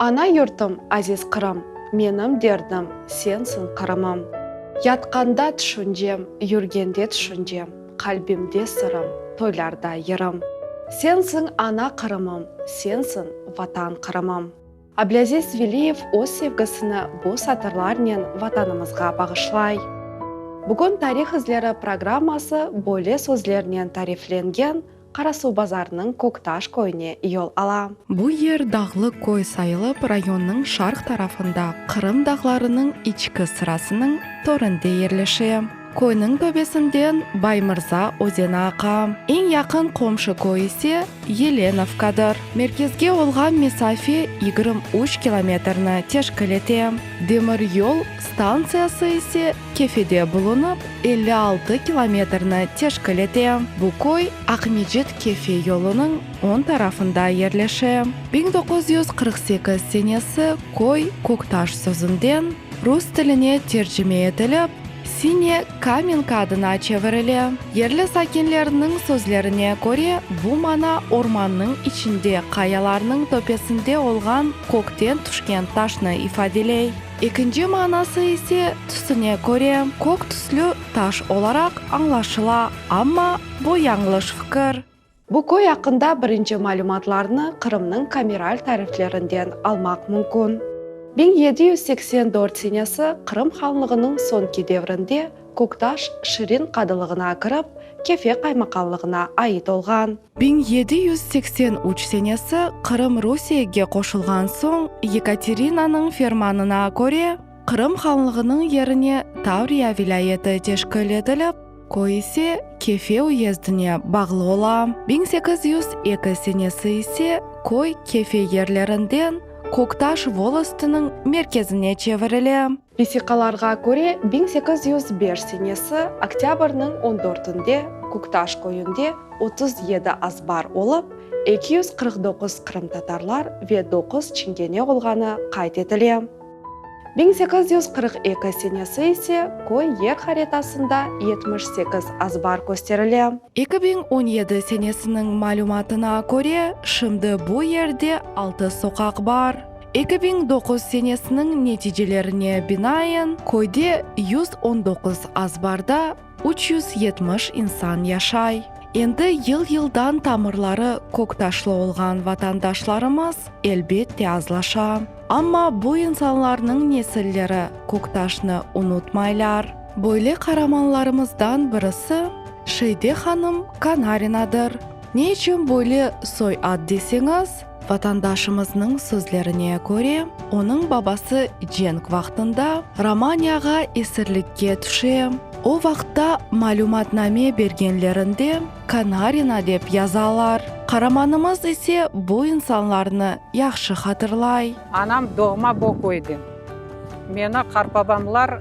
Ana yurtum, aziz Qırım, menim derdim, sensiñ Qırımım. Yatqanda tüşüncem, yürgende tüşüncem, qalbimde sırım, toylarda yırım. Sensiñ ana Qırımım, sensiñ Vatan Qırımım. Ablâziz Veliyev öz sevgisini bu satırlarnen Vatanımızğa bağışlay. Bugün Tarih izleri programması böyle sözlernen tariflengen Qarasuvbazarnıñ Köktaş köyüne yol ala. Bu yer dağlı köy sayılıp, rayonnıñ şarq tarafında, Qırım dağlarınıñ içki sırasınıñ töründe yerleşe. Köyniñ töpesinden Baymırza özeni aqa. Eñ yaqın qomşu köy ise Yelenovkadır. Merkezge olğan mesafe 23 kilometrni teşkil ete. Demir yol stantsiyası ise Kefede bulunıp, 56 kilometrni teşkil ete. Bu köy Aqmecit-Kefe yolunıñ oñ tarafında yerleşe. 1948 senesi köy Köktaş sözünden rus tiline tercime etilip, Sine Kamenka adına çevirile. Yerli sakinlerniñ sözlerine köre, bu mana ormannıñ içinde qayalarnıñ töpesinde olğan kökten tüşken taşnı ifadeley. Ekinci manası ise tüsüne köre kök tüslü taş olaraq añlaşıla, amma bu yañlış fikir. Bu köy aqqında birinci malümatlarnı Qırımnıñ kameral tariflerinden almaq mümkün. 1784 senesi Qırım hanlığınıñ soñki devrinde Köktaş Şirin qadılığına kirip, Kefe qaymaqanlığına ait olğan. 1783 senesi Qırım Rusiyege qoşulğan soñ Yekaterinanıñ fermanına köre, Qırım hanlığınıñ yerine Tavriya vilâyeti teşkil etilip, Köy ise Kefe uyezdine bağlı ola. 1802 senesi ise köy Kefe yerlerinden Köktaş volostınıñ merkezine çevirile. Vesiqalarğa köre, 1805 senesi oktâbrniñ on dörtünde Köktaş köyünde 37 azbar olıp, 249 qırımtatarlar ve doquz çingene olğanı qayd etile. 1842 senesi ise köy yer haritasında 78 azbar kösterile. 2017 senesiniñ malümatına köre, şimdi bu yerde altı soqaq bar. 2009 senesiniñ neticelerine binaen, köyde 119 azbarda 370 insan yaşay. Endi yıl-yıldan tamırları köktaşlı olğan vatandaşlarımız, elbette, azlaşa. Amma bu insanlarnıñ nesilleri Köktaşnı unutmaylar. Böyle qaramanlarımızdan birisi Şeyde hanım Kanarinadır. Ne içün böyle soy ad deseñiz, vatandaşımıznıñ sözlerine köre, onıñ babası cenk vaqtında Romaniyağa esirlikke tüşe. O vaqıtta malümatname bergenlerinde Kanarina dep yazalar. Qaramanımız ise bu insanlarnı yahşı hatırlay. Anam doğma Boköyden. Meni qartbabamlar,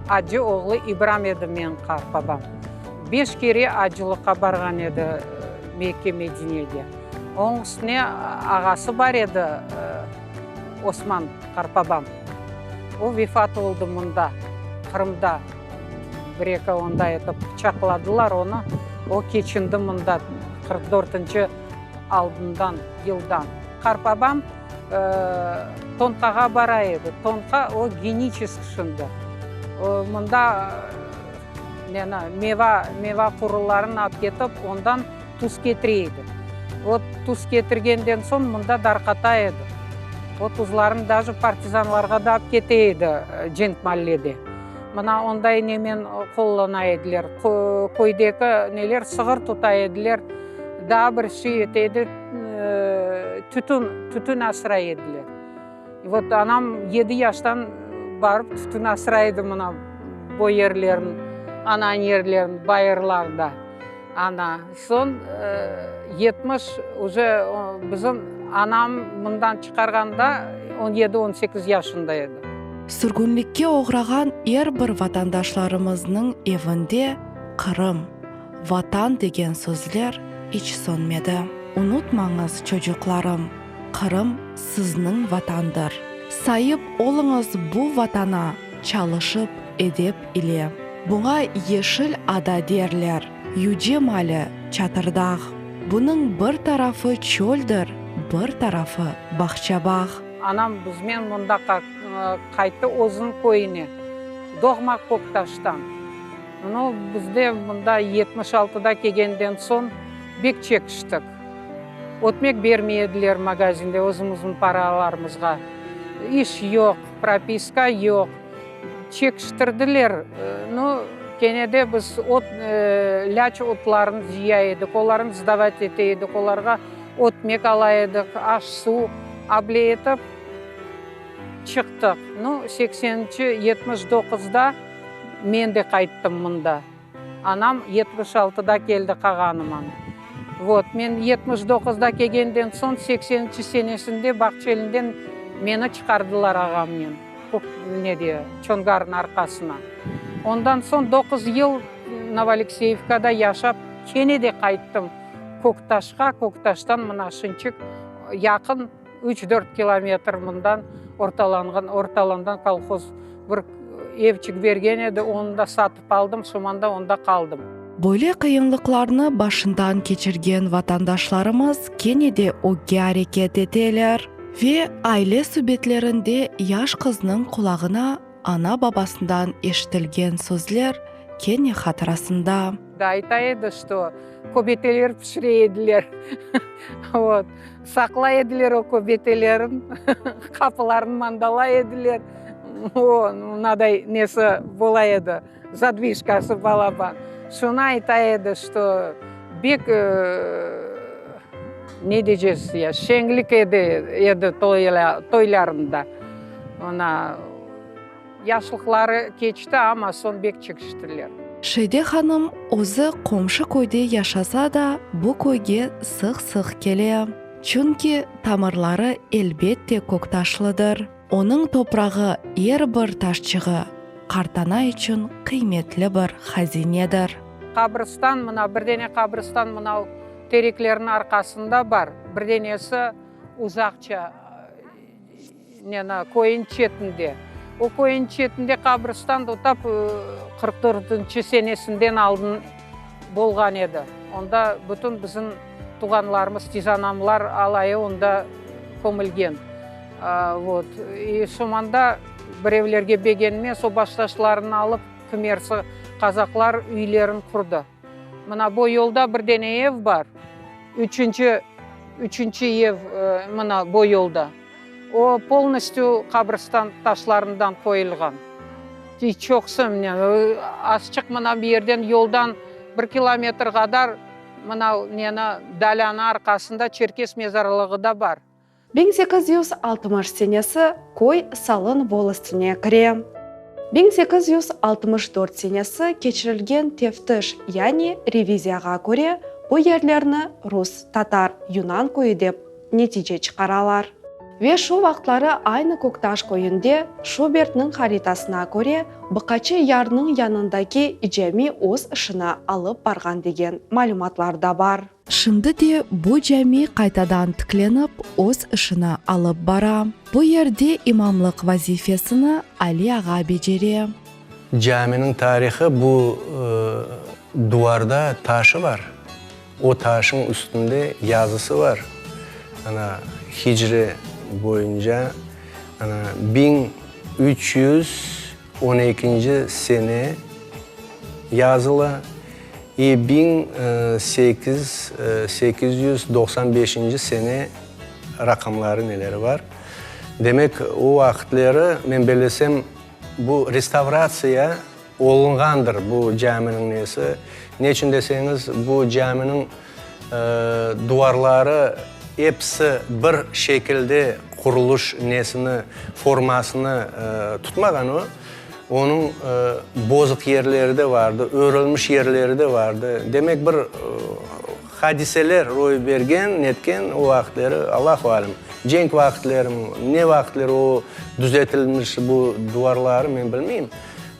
acı oğlu İbram edi menim qartbabam. Beş kere acılıqqa barğan edi Mekke, Medinege. Onıñ üstüne ağası bar edi, Osman qartbabam. O vefat oldı mında, Qırımda. Bir-eki onda etip pıçaqladılar onı. O keçindi mında 44 dörtünci aldından, yıldan. Qartbabam Tonqağa bara edi. Tonqa o Geniçesk şimdi. O mında neni, meva, meva qurularını alıp ketip, ondan tuz ketire edi. O tuz ketirgenden soñ mında darqata edi. O tuzlarnı daje partizanlarğa da alıp kete edi cenk mallede. Mına onday nemen qollana ediler. Köydeki neler sığır tuta ediler, daa bir şey ete edi, tütün, tütün asray ediler. Vot anam yedi yaştan barıp tütün asray edi mına bu yerlerin, anan yerlerin, bayırlarda. Ana, soñ 70, uje bizim anam mından çıqarğanda on yedi, on sekiz yaşında edi. Sürgünlikke oğrağan er bir vatandaşlarımıznıñ evinde Qırım, Vatan degen sözler iç sönmedi. Unutmañız, çocuqlarım, Qırım sizniñ Vatandır. Saip oluñız bu Vatana çalışıp, edep ile. Buña Yeşil ada derler, yüce mali Çatırdağ. Bunıñ bir tarafı çöldir. bir tarafı bağça-bağ. Anam bizmen mında qayttı özüniñ köyüne, doğma Köktaştan. Nu, bizde mında 70 altıda kelgenden soñ bek çekiştik. Ötmek bermey ediler magazinde özümizniñ paralarımızğa. İş yoq, propiska yoq. Çekiştirdiler. Nu, kene de biz ot, lâç otlarını cıya edik, olarnı sdavat ete edik, olarğa ötmek ala edik, aş-suv able etip çıqtıq. Nu, sekseninci, 79-da men de qayttım mında. Anam 76-da keldi qağanıman. Vot, men 79-da kelgenden soñ, sekseninci senesinde Bağçelinden meni çıqardılar ağamnen, kök, nede, Çongarnıñ arqasına. Ondan soñ doquz yıl Novoalekseyevkada yaşap, kene de qayttım Köktaşqa, Köktaştan mına şınçık yaqın üç-dört kilometr mından ortalanğan, ortalanğan kolhoz bir evçik bergen edi, onı da satıp aldım, şumanda onda qaldım. Böyle qıyınlıqlarnı başından keçirgen vatandaşlarımız kene de ögge areket eteler ve aile subetlerinde yaş qıznıñ qulağına ana-babasından eşitilgen sözler kene hatırasında. Da ayta edi, şto köbeteler pişire ediler. Vot. Saqlay ediler o köbetelerin, qapılarını mandalay ediler. O, mınaday nesi bola edi, zadvijkası balaban. Şunı ayta edi, şto bek, ne deycez ya, şeñlik edi, edi toylarında. Mına, yaşlıqları keçti, amma soñ bek çekiştiler. Şide hanım özü qomşu köyde yaşasa da, bu köyge sıq-sıq kele. Çünki tamırları elbette köktaşlıdır. Onıñ toprağı er bir taşçığı qartana içün qıymetli bir hazinedir. Qabristan mına, bir dene qabristan mınav tereklerniñ arqasında bar, bir denesi uzaqça, neni, köyün çetinde. O köyün çetinde qabristan da tap 44-nci senesinden aldın bolğan edi. Onda bütün bizim tuvğanlarımız, tizanamlar alayı onda kömülgen. Vot. I şumanda birevlerge begenmez, o baştaşlarını alıp, kimersi qazaqlar üylerin qurdı. Mına bu yolda bir dene ev bar, üçünci, üçünci ev mına bu yolda. O polnostyu qabristan taşlarından qoyulğan. Çoqusı mına, azçıq mına bu yerden yoldan bir kilometr qadar mına neni, dalânıñ arqasında çerkes mezarlığı da bar. 1860 senesi köy Salın volostine kire. 1864 senesi keçirilgen teftiş, yani reviziyağa köre, bu yerlerni rus, tatar, yunan köyü dep netice çıqaralar. Ve şu vaqıtları aynı Köktaş köyünde Şubertniñ haritasına köre bıqaçı yarnıñ yanındaki cami öz işini alıp barğan degen malümatlar da bar. Şimdi de bu cami qaytadan tiklenip, öz işini alıp bara. Bu yerde imamlıq vazifesini Ali ağa becere. Caminiñ tarihı bu duvarda taşı bar, o taşıñ üstünde yazısı bar, ana, hicri boyunca, ana, 1312-nci sene yazılı. I 1895-nci sene raqamları neleri bar. Demek, o vaqıtleri, men bellesem, bu restavratsiya olunğandır bu caminiñ nesi. Neçün deseñiz, bu caminiñ duvarları episi bir şekilde quruluş nesini, formasını tutmağan o. Onıñ bozıq yerleri de vardı, örülmiş yerleri de vardı. Demek, bir hadiseler roy bergen, netken o vaqıtleri, Allahu alem, cenk vaqıtlerimi, ne vaqıtleri o düzetilmiş bu duvarları men bilmeyim.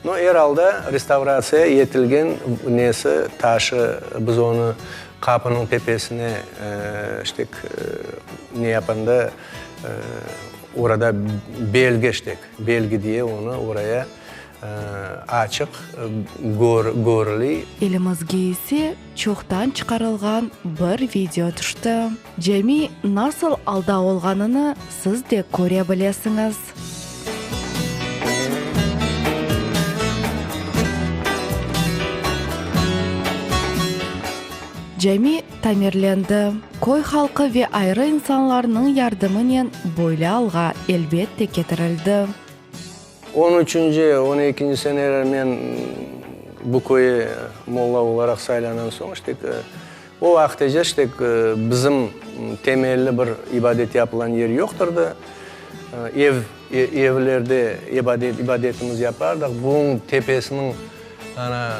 No, er alda restavratsiya etilgen nesi, taşı, biz onı qapınıñ tepesine, işte, ne yapanda, orada belgi, işte, belgi diye onı oraya. Açıq körüli. Elimizge ise çoqtan çıqarılğan bir video tüşti. Cami nasıl alda olğanını siz de köre bilesiñiz. Cami tamirlendi. Köy halqı ve ayrı insanlarnıñ yardımınen böyle alğa elbette ketirildi. On üçünci, on ekinci seneler men bu köye molla olaraq saylanan soñ, işte, o vaqıtece, işte, bizim temelli bir ibadet yapılan yer yoqtırdı. Ev, evlerde ibadet, ibadetimiz yapardıq. Bunıñ tepesiniñ, ana,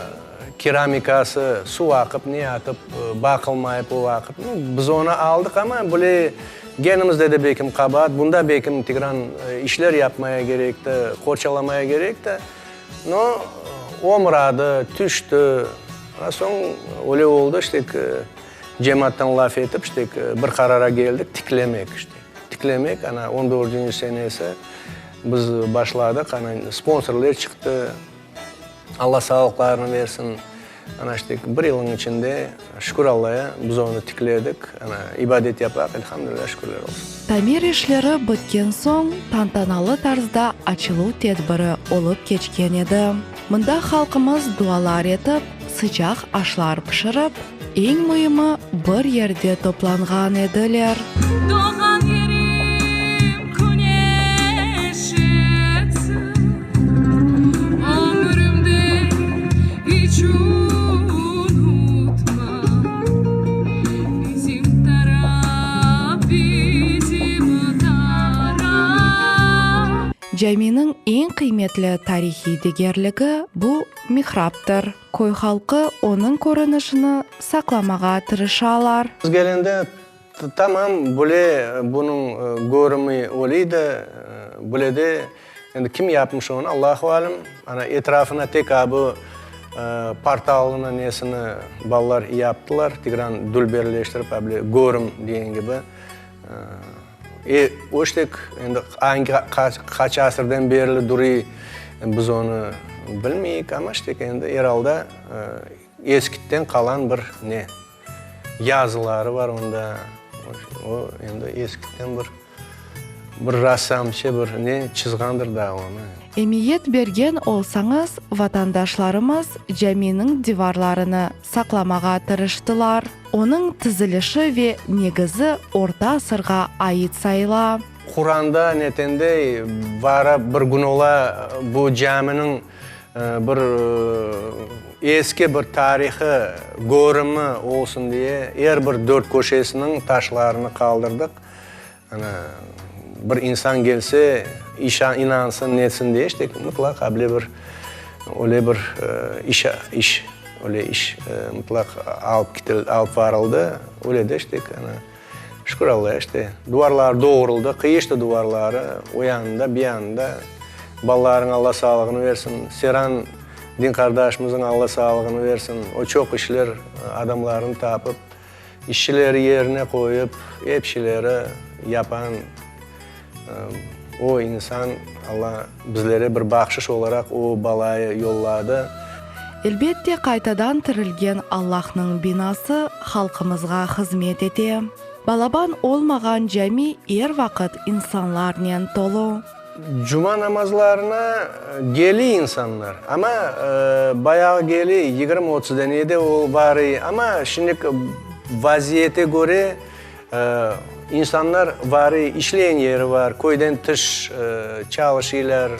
keramikası suv aqıp, ne atıp, baqılmayıp o vaqıt. Biz onı aldıq, amma böyle Genimizde de bekim qabaat, bunda bekim tigran işler yapmaya kerekti, qorçalamaya kerekti. No, omradı, tüşti. Ondan soñ öyle oldı, işte, cemaattan laf etip, işte, bir qarara keldik, tiklemek, işte. Tiklemek, ana, on dördünci senesi biz başladıq, ana, sponsorlar çıqtı, Alla sağlıqlarını versin. Ana işte, bir yılnıñ içinde, şükür Allaya, biz onı tikledik. Ana, ibadet yapaq, elhamdülilâ, şükürler olsun. Tamir işleri bitken soñ, tantanalı tarzda açıluv tedbiri olıp keçken edi. Mında halqımız dualar etip, sıcaq aşlar pişirip, eñ müimi, bir yerde toplanğan ediler. Doğğan yerim küneş etsin, Ömrümde iç unutmam. Bizim taraf, bizim taraf. Caminiñ eñ qıymetli tarihiy degerligi bu mihraptır. Köy halqı onıñ körünişini saqlamağa tırışalar. Biz kelgende tamam bile bunıñ körümi öliydi, bile de endi kim yapmış onı Allahu alem, ana etrafına tek a bu portalını nesini balalar yaptılar, tigran dülberleştirip a bile körüm degen kibi. E, o işte endi angi qaç asırdan berli duruy, biz onı bilmeyik, amma işte endi er alda eskitten qalan bir ne, yazıları bar onda, o endi eskitten bir bir rassamçı bir ne çızğandır daa onı. Emiyet bergen olsañız, vatandaşlarımız caminiñ divarlarını saqlamağa tırıştılar. Onıñ tizilişi ve negizi orta asırğa ait sayıla. Quranda netende vara bir gün ola bu caminiñ bir eski bir tarihı körümi olsun diye er bir dört köşesiniñ taşlarını qaldırdıq. Ana, bir insan kelse, işan, inansın, netsin diye, işte, mıtlaq able bir, öyle bir iş, iş, öyle iş mıtlaq alıp kitil, alıp varıldı. Öyle de, işte, ana, şükür Allaya, işte, duvarlar doğruldı, qıyıştı duvarları, o yanında, bir yanında. Balalarıñ Alla sağlığını versin. Seran din qardaşımızıñ Alla sağlığını versin. O çoq işler adamlarını tapıp, İşçileri yerine qoyıp, ep şeyleri yapan o insan, Alla bizlere bir bahşış olaraq o balayı yolladı. Elbette, qaytadan tirilgen Allahnıñ binası halqımızğa hızmet ete. Balaban olmağan cami er vaqıt insanlarnen tolu. Cuma namazlarına geliy insanlar, amma bayağı geliy, 20-30 dane de o varıy, amma şimdilik vaziyete köre insanlar varıy, işleyen yeri var, köyden tış çalışıylar,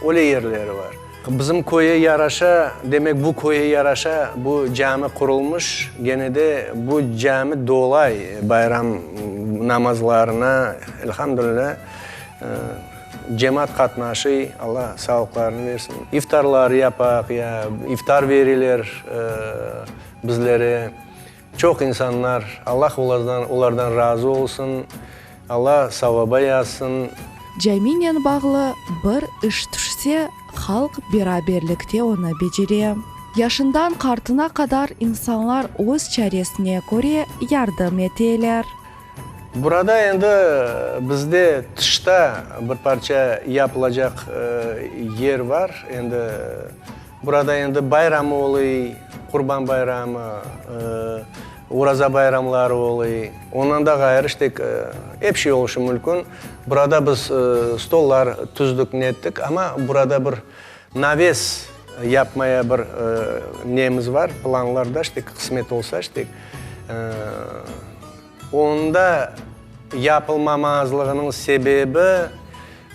öyle yerleri var. Bizim köye yaraşa, demek bu köye yaraşa bu cami qurulmış, gene de bu cami dolay bayram namazlarına, elhamdülilâ. Cemaat qatnaşıy, Alla sağlıqlarını versin. İftarlar yapaq, ya iftar veriler bizlere. Çoq insanlar, Alla olardan, olardan razı olsun, Alla savaba yazsın. Caminen bağlı bir iş tüşse, halq beraberlikte onı becere. Yaşından qartına qadar insanlar öz çaresine köre yardım eteler. Burada endi bizde tışta bir parça yapılacaq yer var. Endi burada endi bayram oluy, Qurban bayramı, Oraza bayramları oluy. Ondan da ğayrı işte ep şey oluşı mülkün. Burada biz stollar tüzdük, nettik, amma burada bir naves yapmaya bir nemiz var, planlarda, işte qısmet olsa, işte. Onda yapılmamazlığınıñ sebebi,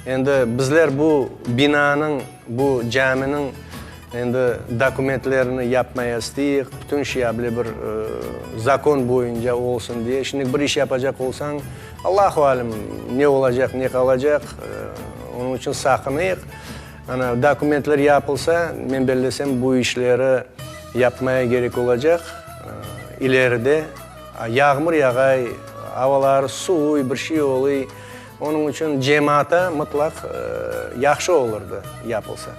endi bizler bu binanıñ, bu caminiñ endi dokumentlerini yapmaya isteyik, bütün şey able bir zakon boyunca olsun diye. Şimdi bir iş yapacaq olsañ, Allahu alem, ne olacaq, ne qalacaq, onıñ içün saqınıyıq. Ana, dokumentler yapılsa, men bellesem, bu işleri yapmaya kerek olacaq ileride. Yağmur yağay, avaları suvuy, bir şey oluy. Onıñ içün cemaata mıtlaq yahşı olurdı yapılsa.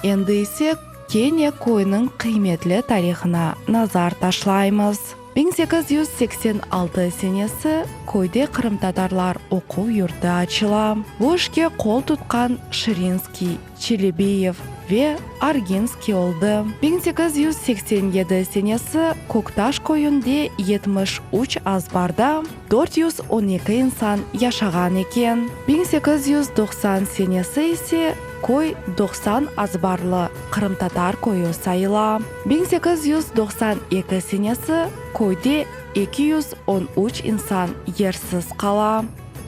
Endi ise kene köyniñ qıymetli tarihına nazar taşlaymız. 1886 senesi köyde qırımtatarlar oquv yurtu açıla. Bu işke qol tutqan Şirinskiy, Çelebiyev ve Arginskiy oldı. 1887 senesi Köktaş köyünde 73 azbarda 412 insan yaşağan eken. 1890 senesi ise köy 90 azbarlı qırımtatar köyü sayıla. 1892 senesi köyde 213 insan yersiz qala.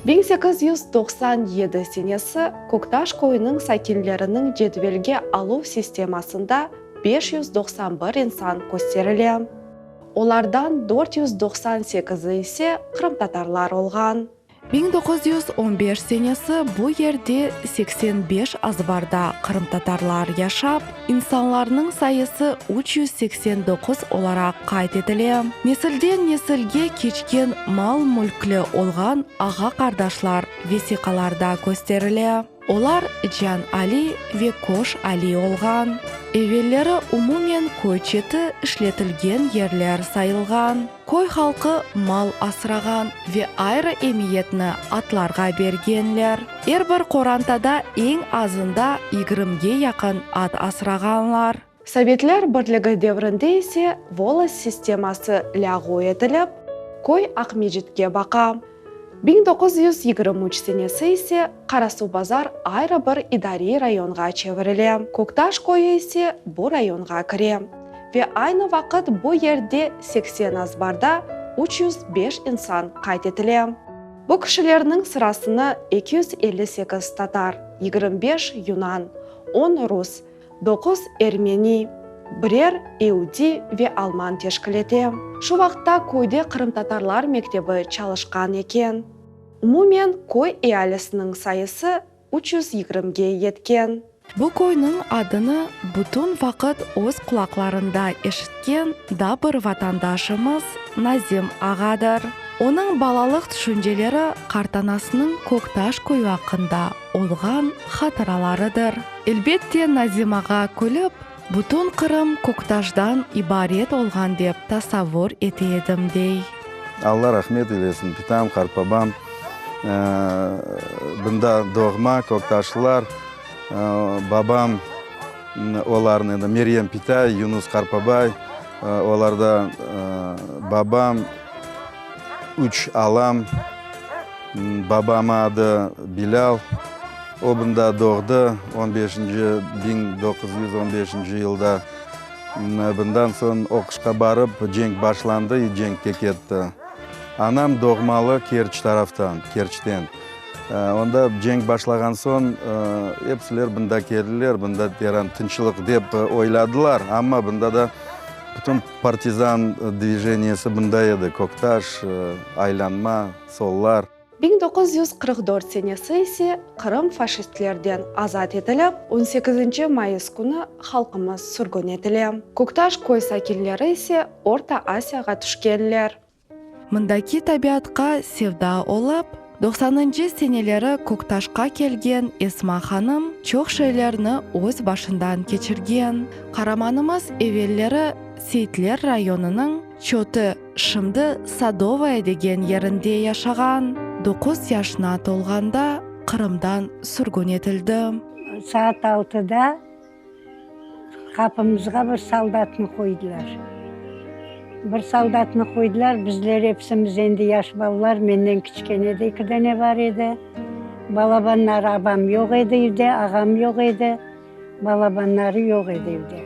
1897 senesi Köktaş köyüniñ sakinleriniñ cedvelge aluv sistemasında 591 insan kösterile. Olardan 498-i ise qırımtatarlar olğan. 1915 senesi bu yerde 85 azbarda qırımtatarlar yaşap, insanlarnıñ sayısı 389 olaraq qayd etile. Nesilden nesilge keçken mal-mülkli olğan ağa-qardaşlar vesiqalarda kösterile. Olar Can Ali ve Koş Ali olğan. Evelleri umumen köy çeti işletilgen yerler sayılğan. Köy halqı mal asrağan ve ayrı emiyetni atlarğa bergenler. Er bir qorantada eñ azında yigirmige yaqın at asrağanlar. Sovetler Birligi devrinde ise volost sisteması lâğu etilip, köy Aqmecitke baqa. 1923 senesi ise Qarasuvbazar ayrı bir idariy rayonğa çevirile, Köktaş köyü ise bu rayonğa kire. Ve aynı vaqıt bu yerde 80 azbarda 305 insan qayd etile. Bu kişilerniñ sırasını 258 tatar, 25 yunan, on rus, doquz ermeni, birer eudi ve alman teşkil ete. Şu vaqıtta köyde qırımtatarlar mektebi çalışqan eken. Umumen köy ealisiniñ sayısı üç yüz yigirmige yetken. Bu köyniñ adını bütün vaqıt öz qulaqlarında eşitken da bir vatandaşımız Nazim ağadır. Onıñ balalıq tüşünceleri qartanasınıñ Köktaş köyü aqqında olğan hatıralarıdır. Elbette, Nazim ağa külip, bütün Qırım Köktaşdan ibaret olğan dep tasavvur ete edim, dey. Alla rahmet eylesin, bitam, qartbabam bunda doğma, köktaşlılar. Babam olarnıñ endi Meryem pitay, Yunus qartbabay, olarda babam, üç alam, babam adı Bilâl, o bunda doğdı on beşinci, 1915 yılda. Bundan soñ oquşqa barıp, cenk başlandı, i cenkke ketti. Anam doğmalı Kerç taraftan, Kerçten. Onda cenk başlağan soñ episiler bunda keldiler, bunda teran tınçlıq dep oyladılar, amma bunda da bütün partizan dvijeniyesi bunda edi, Köktaş, Aylanma, Sollar. 1944 senesi ise Qırım faşistlerden azat etilip, on sekizinci mayıs künü halqımız sürgün etile. Köktaş köy sakinleri ise Orta Asiyağa tüşkenler. Mındaki tabiatqa sevda olıp, Doqsanıncı seneleri Köktaşqa kelgen Esma hanım çoq şeylerni öz başından keçirgen. Qaramanımız evelleri Seytler rayonınıñ Çötı, şimdi Sadovoye degen yerinde yaşağan. Doquz yaşına tolğanda Qırımdan sürgün etildi. Saat altıda Qapımızğa bir soldatnı qoydılar. Bir soldatnı qoydılar, bizler epsimiz endi yaş balalar, menden kiçkene de eki dane bar edi. Balabanları abam yoq edi evde, ağam yoq edi, balabanları yoq edi evde.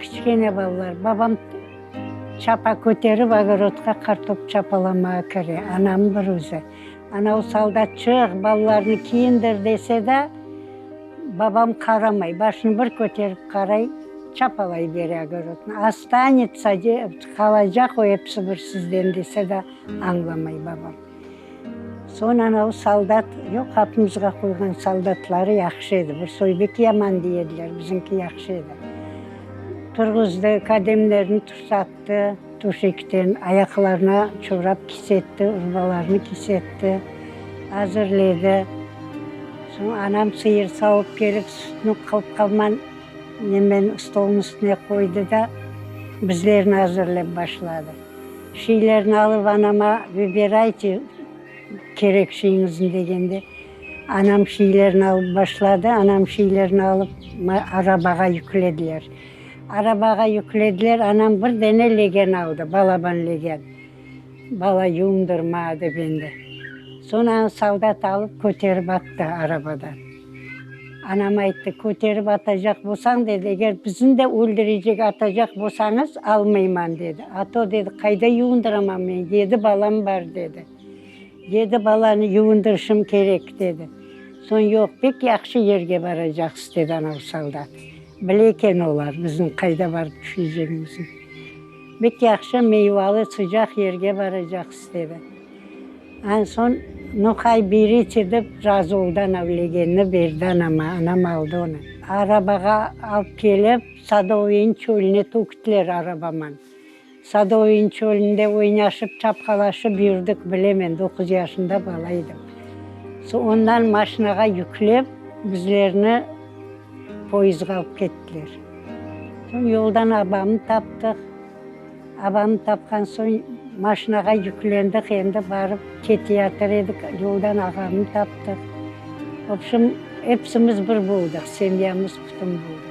Kiçkene balalar. Babam çapa köterip ogorodqa qartop çapalamağa kire, anam bir özü. Ana o soldat çıq, balalarnı kiyindir dese de, Babam qaramay, başını bir köterip qaray, çapalay bere ogorodnı. Ostanetsa, qalacaq o episi bir sizden dese de, añlamay babam. Soñ anavı soldat, yoq, qapımızğa qoyğan soldatları yahşı edi, bir soy bek yaman dey ediler, bizimki yahşı edi. Turğuzdı, kademlerini tursattı töşekten, ayaqlarına çorap kisetti, urbalarını kisetti, azırledi. Soñ anam sıyır savıp kelip, sütni qılp-qılman nemen stolnıñ üstüne qoydı da, bizlerni azırlap başladı. Şeylerni alıp anama, vıbirayte kerek şeyiñizni degende, anam şeylerni alıp başladı, anam şeylerni alıp arabağa yüklediler. Arabağa yüklediler, anam bir dene legen aldı, balaban legen. Bala yuvundırma, dep endi. Soñ anı soldat alıp köterip attı arabadan. Anam ayttı, köterip atacaq bolsañ, dedi, eger bizni de öldürecek atacaq bolsañız, almayman, dedi. A to, dedi, qayda yuvundıraman men, yedi balam bar, dedi. Yedi balanı yuvundırışım kerek, dedi. Soñ, yoq, pek yahşı yerge baracaqsız, dedi anav soldat. Bile eken olar bizim qayda barıp tüşecegimizni. Bek yahşı meyvalı sıcaq yerge baracaqsız, dedi. An soñ, nu hay berite dep razı oldı anav legenni berdi anama, anam aldı onı. Arabağa alıp kelip, Sadovıynıñ çölüne töktüler arabaman. Sadovıynıñ çölünde oynaşıp, çapqalaşıp yürdik, bilemen, doquz yaşında bala edim. Soñ ondan maşinağa yüklep, bizlerni poyezdğa alıp kettiler. Soñ yoldan abamnı taptıq. Abamnı tapqan soñ maşinağa yüklendik, endi barıp keteyatır edik, yoldan ağamnı taptıq. Vobşem, epsimiz bir boldıq, semyamız bütün boldı.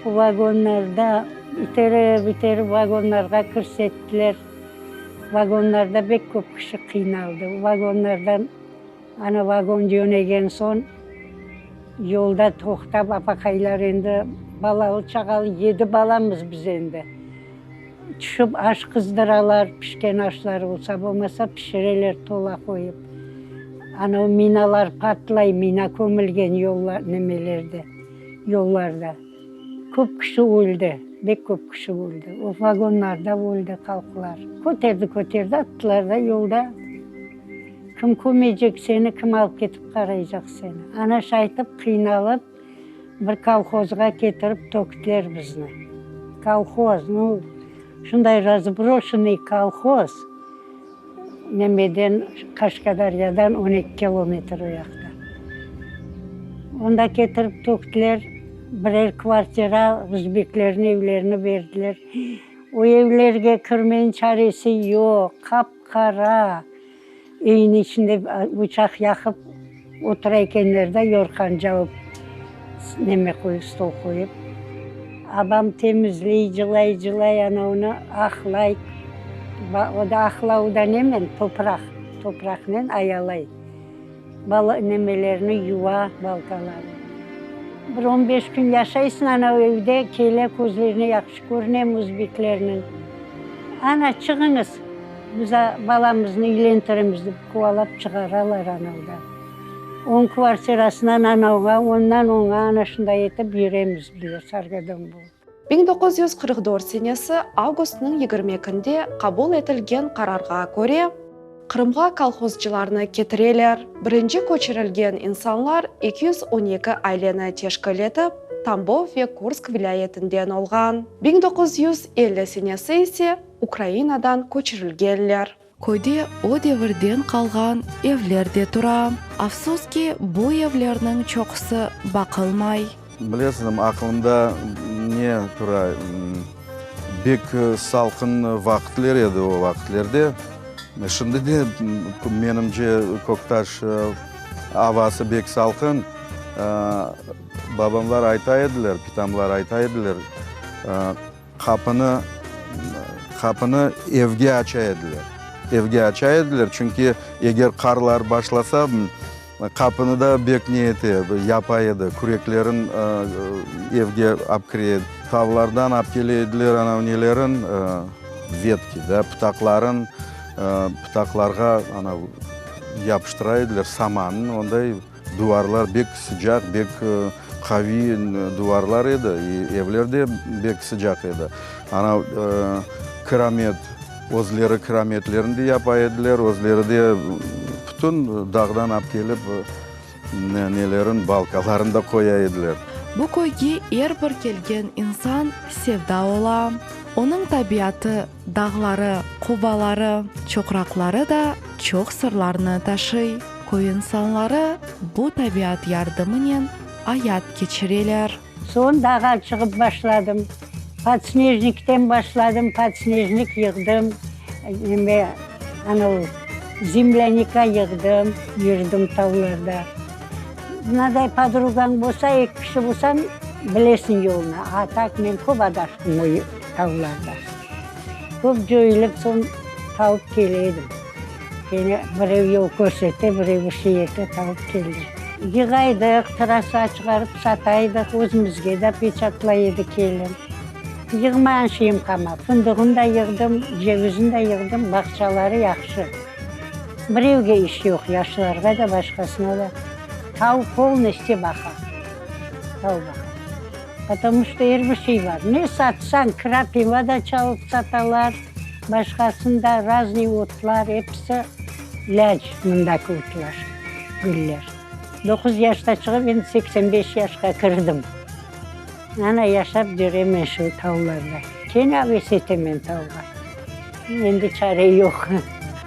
O vagonlarda iterip, iterip vagonlarğa kirsettiler. Vagonlarda bek köp kişi qıynaldı. Vagonlardan Ana vagon yönegen soñ, yolda toqtap, apaqaylar endi balalı-çağalı, yedi balamız biz endi, tüşip aş qızdıralar, pişken aşlar olsa, bolmasa pişireler tola qoyıp. Ana o minalar patlay, mina kömülgen yollar, nemelerde, yollarda. Köp kişi öldi, bek köp kişi öldi. O vagonlarda öldi halqlar. Köterdi, köterdi, attılar da yolda. Kim kömecek seni, kim alıp ketip qaraycaq seni? Ana şaytip qıynalıp, bir kolhozğa ketirip töktiler bizni. Kolhoz, nu, şunday razbroşenıy kolhoz, nemeden, Qaşqadaryadan on eki kilometr o yaqta. Onda ketirip töktiler, birer kvartira özbeklerniñ evlerini berdiler. O evlerge kirmeniñ çaresi yoq, qap-qara. Evniñ içinde uçaq yaqıp otura ekenler de, yorğan cavıp, neme qoyıp, stol qoyıp. Abam temizley, cılay, cılay, ana onı aqlay. O da aqlavı da nemen, topraq, topraqnen ayalay. Bala nemelerini yuva, baltaları. Bir on beş kün yaşaysıñ ana o evde, kele közlerine yahşı körünem özbeklerniñ. Ana, çıqıñız, biz balamıznı üylentiremiz, dep quvalap çıqaralar anavdan. Onıñ kvartirasından anavğa, ondan oña, ana şunday etip yüremiz bizler sargıdan bolıp. 1944 senesi avgustnıñ yigirmi ekinde qabul etilgen qararğa köre, Qırımğa kolhozcılarnı ketireler. Birinci köçürilgen insanlar 212 aileni teşkil etip, Tambov ve Kursk vilâyetinden olğan. 1950 senesi ise Ukrainadan köçürilgenler. Köyde o devirden qalğan evler de tura. Afsus ki, bu evlerniñ çoqusı baqılmay. Bilesiñmi, aqılımda ne tura, bek salqın vaqıtler edi o vaqıtlerde. Şimdi de, menimce, Köktaş avası bek salqın. Babamlar ayta ediler, pitamlar ayta ediler, Qapını, qapını evge aça ediler. Evge aça ediler, çünki eger qarlar başlasa, qapını da bek ne ete, yapa edi, küreklerin evge ap kire edi. Tavlardan ap kele ediler anav nelerin, vetki, da, pıtaqların, pıtaqlarğa anav yapıştıra ediler, samanın, onday. Duvarlar bek sıcaq, bek qaviy duvarlar edi, evler de bek sıcaq edi. Ana, kiramet, özleri kirametlerini de yapa ediler, özleri de bütün dağdan ap kelip nelerin, balkaların da qoya ediler. Bu köyge er bir kelgen insan sevda ola. Onıñ tabiatı, dağları, qobaları, çoqraqları da çoq sırlarnı taşıy. Köy insanları bu tabiat yardımınen ayat keçireler. Soñ dağğa çıqıp başladım. Podsnejnikten başladım, podsnejnik yığdım, neme, anavı, zemlânika yığdım, yürdim tavlarda. Mınaday podrugañ bolsa, eki kişi bolsañ, bilesiñ yolnı. A tak men köp adaştım o tavlarda. Köp coyulıp soñ tavıp kele edim. Kene birev yol körsete, birev bir şey ete, tavıp keldim. Yığaydıq, trassa çıqarıp sataydıq, özümizge de peçatlay edi kelin. Yığmağan şeyim qalmadı. Fındığını da yığdım, cevizini de yığdım, bağçaları yahşı. Birevge iş yoq, yaşlarğa da, başqasına da. Tav polnostyu baqa, tav baqa. Potomu çto er bir şey bar. Ne satsañ, krapiva da çalıp satalar, başqasını da, razniy otlar, episi ilâc mındaki otlar, güller. Doquz yaşta çıqıp, endi 85 yaşqa kirdim. Ana, yaşap yüremen şu tavlarda. Kene aves etemen tavğa. Endi çare yoq.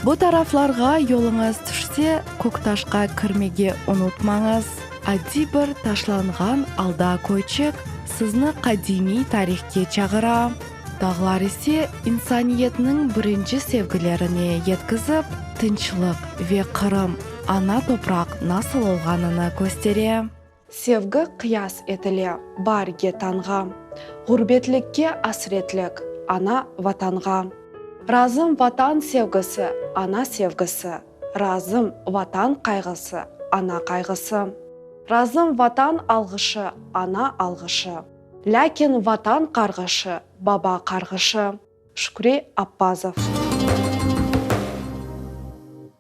Bu taraflarğa yoluñız tüşse, Köktaşqa kirmege unutmañız. Adiy bir taşlanğan alda köyçik sizni qadimiy tarihke çağıra. Dağlar ise insaniyetniñ birinci sevgilerine yetkizip, tınçlıq ve Qırım, ana topraq nasıl olğanını köstere. Sevgi qıyas etile baarge tañğa, Ğurbetlikke asretlik, ana Vatanğa. Razım Vatan sevgisi, ana sevgisi, Razım Vatan qayğısı, ana qayğısı. Razım Vatan alğışı, ana alğışı, Lâkin Vatan qarğışı, baba qarğışı. Şükri Appazov.